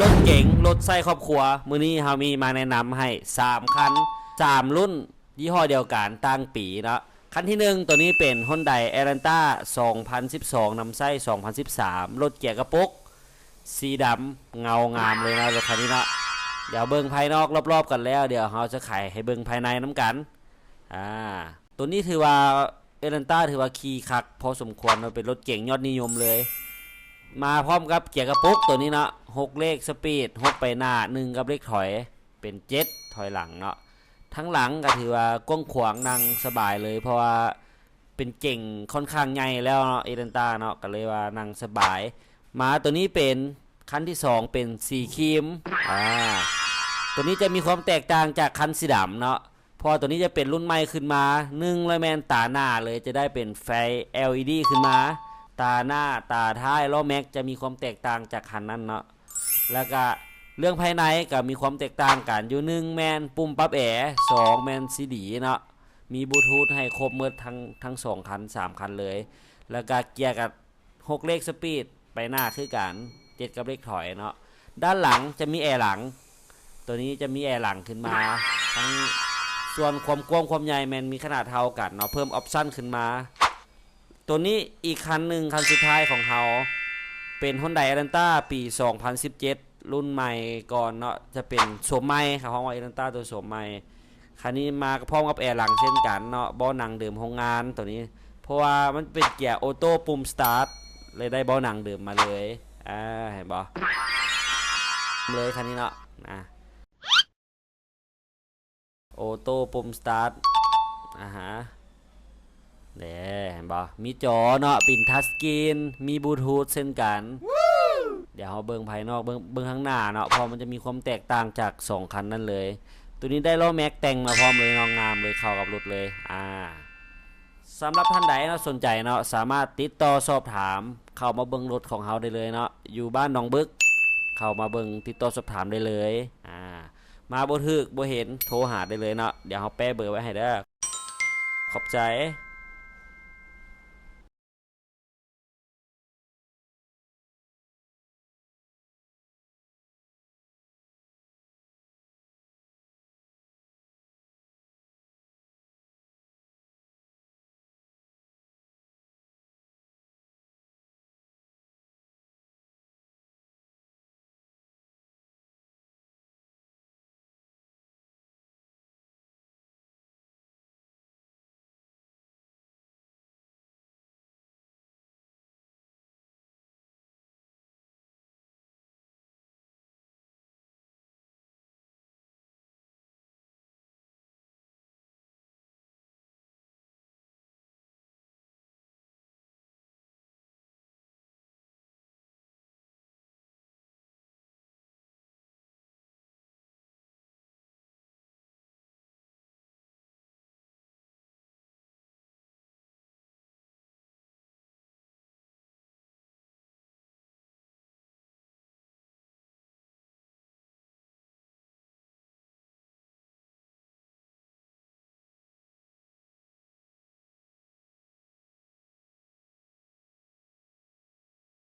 ລົດເກັງ ລົດໃຊ້ຄອບຄົວ ມື້ນີ້ເຮົາມີມາແນະນຳໃຫ້ສາມຄັນ ສາມລຸ້ນ ຍີ່ຫໍ້ດຽວກັນ ຕ່າງປີເນາະ. ຄັນທີໜຶ່ງ ໂຕນີ້ເປັນ Hyundai Elantra ສອງພັນສິບສອງ ນຳໃຊ້ ສອງພັນສິບສາມ ລົດເກຍກະປຸກ ສີດຳ ເງົາງາມເລີຍເນາະ ລົດຄັນນີ້ເນາະ. ດຽວເບິ່ງພາຍນອກລອບໆກັນແລ້ວ ດຽວເຮົາຈະໄຂໃຫ້ເບິ່ງພາຍໃນນຳກັນ. ອາ ໂຕນີ້ຖືວ່າ Elantra ຖືວ່າຂີ່ຄັກພໍສົມຄວນເນາະ ເປັນລົດເກັງຍອດນິຍົມເລີຍ. ມາພ້ອມກັບເກຍກະປຸກໂຕນີ້ເນາະ ຫົກເລກສະປີດ ຫົກໄປໜ້າ ໜຶ່ງກັບເລກຖອຍ ເປັນເຈັດຖອຍຫຼັງເນາະ. ທາງຫຼັງກໍຖືວ່າກວ້າງຂວາງ ນັ່ງສະບາຍເລີຍ ເພາະວ່າເປັນເກັງຂ້ອນຂ້າງໃຫຍ່ແລ້ວເນາະ Elantra ເນາະ ກໍເລີຍວ່ານັ່ງສະບາຍ. ມາໂຕນີ້ເປັນຄັນທີສອງ ເປັນສີຄຣີມ. ອາ ໂຕນີ້ຈະມີຄວາມແຕກຕ່າງຈາກຄັນສີດຳເນາະ ເພາະວ່າໂຕນີ້ຈະເປັນລຸ້ນໃໝ່ຂຶ້ນມາ. ໜຶ່ງເລີຍແມ່ນຕາໜ້າເລີຍ ຈະໄດ້ເປັນໄຟ ແອລອີດີ ຂຶ້ນມາ ຕາໜ້າ ຕາທ້າຍ ລໍ້ແມັກຈະມີຄວາມແຕກຕ່າງຈາກຄັນນັ້ນເນາະ. ແລ້ວກະເລື່ອງພາຍໃນກໍມີຄວາມແຕກຕ່າງກັນຢູ່ ໜຶ່ງແມ່ນປຸ່ມປັບແອ ສອງແມ່ນຊີດີເນາະ ມີບລູທູດໃຫ້ຄົບໝົດທັງ ທັງສອງຄັນ ສາມຄັນເລີຍ. ແລ້ວກະເກຍກະຫົກເລກສະປີດ ໄປໜ້າຄືກັນ ເຈັດກັບເລກຖອຍເນາະ. ດ້ານຫຼັງຈະມີແອຫຼັງ ໂຕນີ້ຈະມີແອຫຼັງຂຶ້ນມາ ທັງສ່ວນຄວາມກວ້າງຄວາມໃຫຍ່ແມ່ນມີຂະໜາດເທົ່າກັນເນາະ ເພີ່ມອອບຊັນຂຶ້ນມາ. ໂຕນີ້ອີກຄັນໜຶ່ງ ຄັນສຸດທ້າຍຂອງເຮົາ ເປັນ Hyundai Elantra ປີສອງພັນສິບເຈັດ ລຸ້ນໃໝ່ກ່ອນເນາະ ຈະເປັນໂສມໃໝ່ ເຂົາຮ້ອງວ່າ Elantra ໂຕໂສມໃໝ່. ຄັນນີ້ມາກໍພ້ອມກັບແອຫຼັງເຊັ່ນກັນເນາະ ເບາະໜັງເດີມໂຮງງານໂຕນີ້ ເພາະວ່າມັນເປັນເກຍໂອໂຕ້ປຸ່ມສະຕາດ ເລີຍໄດ້ເບາະໜັງເດີມມາເລີຍ. ອາ ເຫັນບໍ່ ເລີຍຄັນນີ້ເນາະ ນະ ໂອໂຕ້ປຸ່ມສະຕາດ. ອາຮະ ເດ້ ເຫັນບໍ່ ມີຈໍເນາະ ເປັນທັດສະກຣີນ ມີບລູທູດເຊັ່ນກັນ. ດຽວເຮົາເບິ່ງພາຍນອກ ເບິ່ງ ເບິ່ງທາງໜ້າເນາະ ເພາະມັນຈະມີຄວາມແຕກຕ່າງຈາກສອງຄັນນັ້ນເລີຍ. ໂຕນີ້ໄດ້ລໍ້ແມັກແຕ່ງມາພ້ອມເລີຍເນາະ ງາມເລີຍ ເຂົ້າກັບລົດເລີຍ. ອາ ສຳລັບທ່ານໃດເນາະ ສົນໃຈເນາະ ສາມາດຕິດຕໍ່ສອບຖາມ ເຂົ້າມາເບິ່ງລົດຂອງເຮົາໄດ້ເລີຍເນາະ ຢູ່ບ້ານໜອງບຶກ ເຂົ້າມາເບິ່ງ ຕິດຕໍ່ສອບຖາມໄດ້ເລີຍ. ອາ ມາບໍ່ຖືກ ບໍ່ເຫັນ ໂທຫາໄດ້ເລີຍເນາະ. ດຽວເຮົາແປະເບີໄວ້ໃຫ້ເດີ. ຂອບໃຈ.